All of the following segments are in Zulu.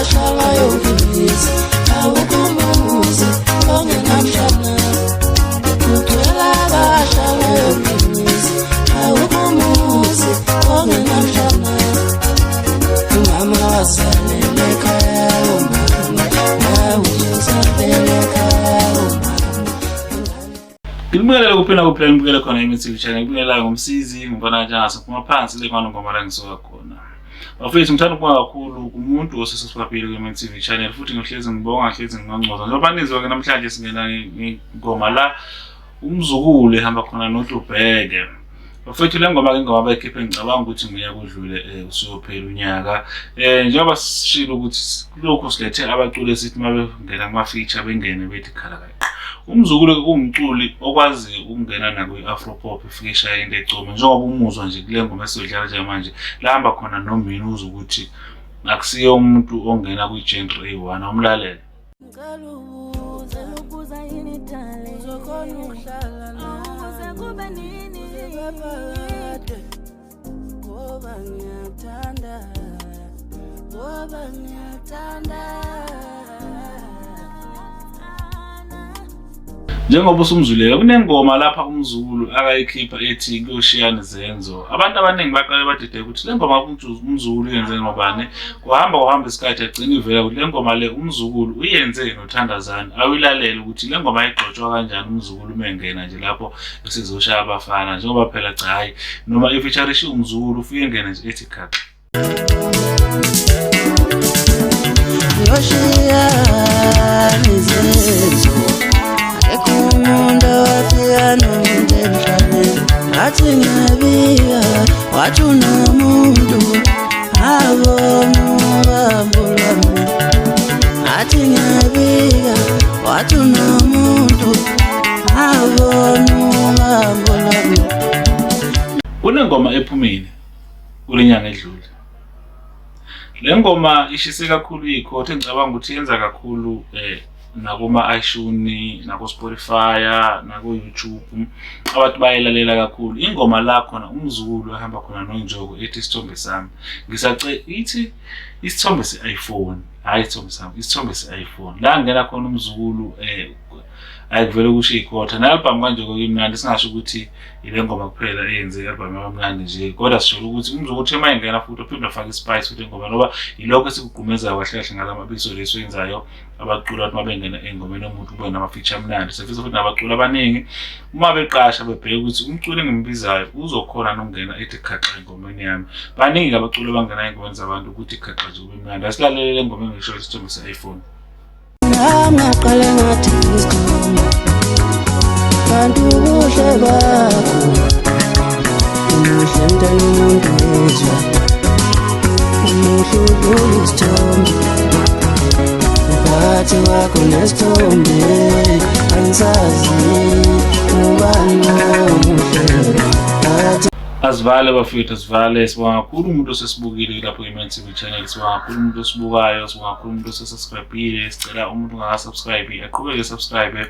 abasha bayokimizi, awukho umuzi ongenamshana. Kugcwele abasha bayokimizi, awukho umuzi ongenamshana. Umama wasalela ekhaya, umama nawe uzosalela ekhaya, umama. Ngibingelele kuphi nakuphi la ngibukele khona iMTV Channel. Ngibingelela ngomsizi ngibona kanjani siphuma phansi le ngwane ngoma la ngisuka khona. Bafethu, ngithanda ukubonga kakhulu kumuntu osesubscribe kwi-MTV Channel, futhi ngihlezi ngibonga, ngihlezi nginconcoza. Njengoba nizwa ke namhlanje singena ngoma la umzukulu ehamba khona noDlubheke. Bafethu, le ngoma ke ingoma abayikhiphe, ngicabanga ukuthi ngonyaka odlule, usuyophela unyaka. Njengoba sishilo ukuthi lokhu silethe abaculi esithi uma bengena kuma-feature bengene bethi khala kayi. Umzukulu kuwumculi okwazi ukungena nakwi-afro pop, ifike ishaya into ecoma, njengoba umuzwa nje kule ngoma esizodlala njengamanje la hamba khona nomini, uzwe ukuthi akusiye umuntu ongena kwi-genre eyi-one. Awumlalele. Ngicela ubuze. Ubuza yini, darling? Uzokhona ukuhlala Ukuze kube nini? Phakade, ngoba ngiyakuthanda, ngoba ngiyakuthanda. Njengoba usumzwile, kunengoma lapha umzukulu akayikhipha ethi kuyoshiyana izenzo. Abantu abaningi baqale badideka ukuthi le ngoma umzukulu uyenze ngobani. Kuhamba kuhamba isikhathi, agcina ivela ukuthi le ngoma le umzukulu uyenze noThandazane. Awuyilalele ukuthi le ngoma ayigxotshwa kanjani umzukulu uma engena nje lapho esezoshaya abafana, njengoba phela cha, hhayi, noma ifeaturishe umzukulu, ufike engene nje ethi khaxa. Yoshiyana izenzo, akekho umuntu owafika nomuntu emhlabeni. Ngathi ngiyabika, wathi unomuntu, abona ubambo lwami. Ngathi ngiyabika, wathi unomuntu, abona ubambo lwami. Kunengoma ephumile kule nyanga edlule. Le ngoma ishise kakhulu ikhotha, engicabanga ukuthi yenza kakhulu nakuma-iTunes, nako-Spotify, nako-YouTube, abantu bayilalela kakhulu ingoma la khona umzukulu ahamba khona noNjoko, ethi isithombe sami. Ngisace ithi isithombe se-iPhone, hhayi isithombe sami, isithombe se-iPhone la ngena khona umzukulu, ayikuvele kusho ikhotha. Ne-album kaNjoko imnandi, singasho ukuthi ile ngoma kuphela eyenze i-album yabamnandi nje, kodwa sisho ukuthi umzukulu uthe uma engena futhi uphinde afake ispice futhi engoma, ngoba yilokho esikugqumezayo kahle kahle ngala mabizo lesiwenzayo. Abaculi bathi uma bengena engomeni yomuntu kube nama-feature amnandi. Sifisa futhi nabaculi abaningi uma beqasha bebheke ukuthi umculi engimbizayo uzokhona nokungena ethi khaxa engomeni yami. Baningi abaculi abangena ey'ngomeni zabantu ukuthi khaxa nje kube mnandi. Asilalele le ngoma engisho, isithombe se-iPhone. Nami ngaqale ngathi isithombe, kanti ubuhle bakho umuhle mntana umuntu ezwa umuhle udlula isithombe. Phakathi kwakho nesithombe angisazi ubani omuhle phakathi. Asivale bafethu, asivale. Sibonga kakhulu umuntu osesibukile lapho kwi-MTV Channel, sibonga kakhulu umuntu osibukayo, sibonga kakhulu umuntu osesubscribe-ile. Sicela umuntu ongakasubscribe aqhubeke subscribe.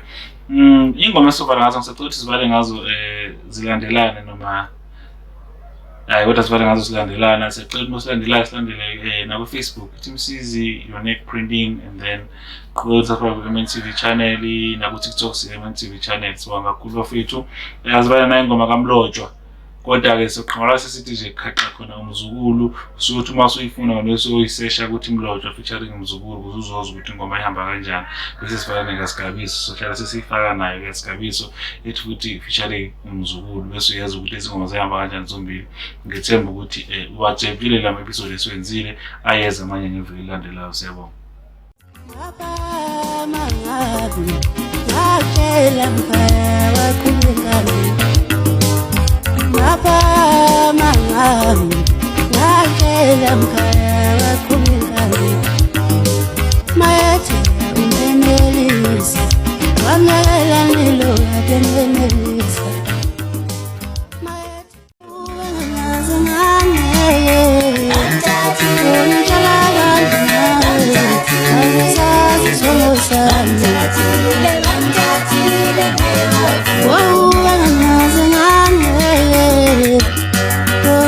Ingoma esizovala ngazo, ngisacela ukuthi sivale ngazo zilandelane noma hayi, kodwa sivale ngazo silandelana. Siyacela uma silandelayo silandele nako-Facebook, ithi Msizi Unique Printing, and then qhubeka subscribe ku-MNTV Channel, naku-TikTok siyi-MNTV Channel. Sibonga kakhulu bafethu. Asivale nayo ingoma kaMlotshwa, kodwa-ke soqhamuka sesithi nje khaxa khona umzukulu. Usuke uma usuyifuna wena usoyisesha ukuthi Mlotshwa featuring umzukulu, ukuze uzoza ukuthi ingoma ihamba kanjani. Bese sifaka nekaSigabiso, sohlala sesiyifaka nayo kaSigabiso ethi futhi featuring umzukulu, bese uyazi ukuthi lezi ngoma zihamba kanjani zombili. Ngithemba ukuthi uwajabulile lama episode esiwenzile, ayeza amanye ngeviki elilandelayo. Siyabonga. Mangabi ngakela mkhaya waqhubekani, ngapha mangabi ngakela mkhaya waqhubekani, mayethe umenelisa wamyakela nilo akenenelisa mayethe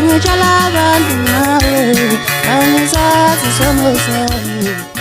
Ngitshala abantu ngawe, angisazi isono sami.